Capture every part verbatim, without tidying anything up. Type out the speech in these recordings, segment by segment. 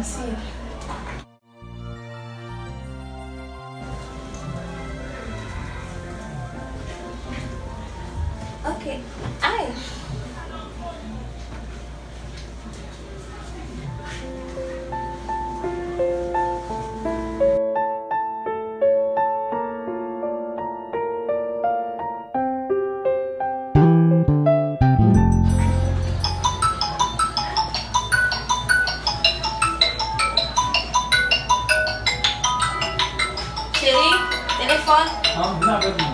Mèsi. Ok. Ay! Cheri, telefòn. Ah, vin avèk mwen.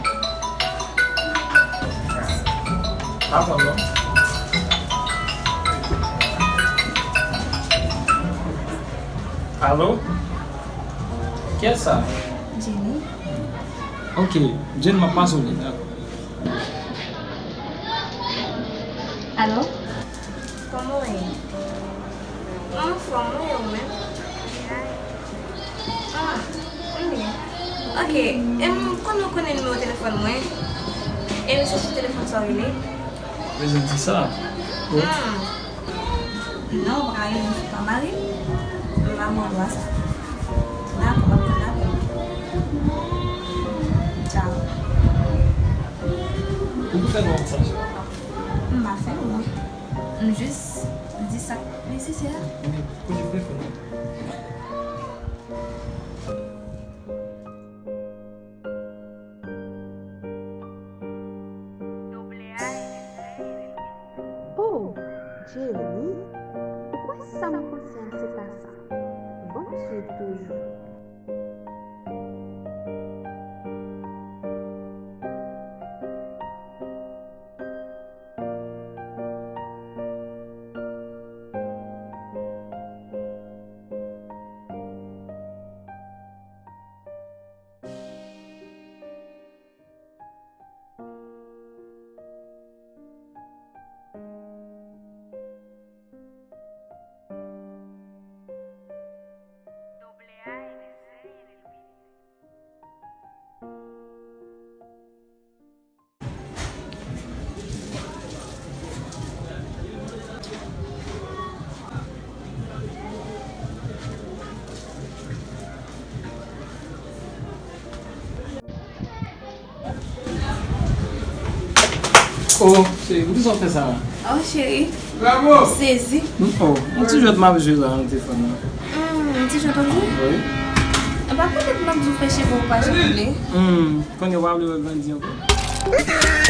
Pa pran non. Alo? Kiyès sa? Jenny. Ok, Jenny, m ap pase w li, dakò. Alo? Kòman w ye? Mwen anfòm, wi, ou menm? Ah, m byen. Ok, em, konnen w konnen nimewo telefòn mwen? E m se sou telefòn sa w rele? Bezwen di sa. Hmm. Non, ou pa ka rele m sou pa mari m. M pa mande w sa. Dakò, m ap tann apèl ou. Tchao. Ou pou fè nou WhatsApp sa? M pa fè l, non. M jis di sa k nesesè. Ok, pou di telefòn nan. Oh, Jenny, ou kwè sa m panse a se pa sa. Bondye toujou. Oh, cheri, poukisa w fè sa a? Oh, cheri. Bravo! Sezi. Oh, yon ti jwèt m ap jwe la nan telefòn nan. Hmm, yon ti jwèt w ap jwe? Wi. Anba poutèt m ap di w fè cheve w pa jan w vle. Hmm, kounye a w pa vle wè grandi ankò.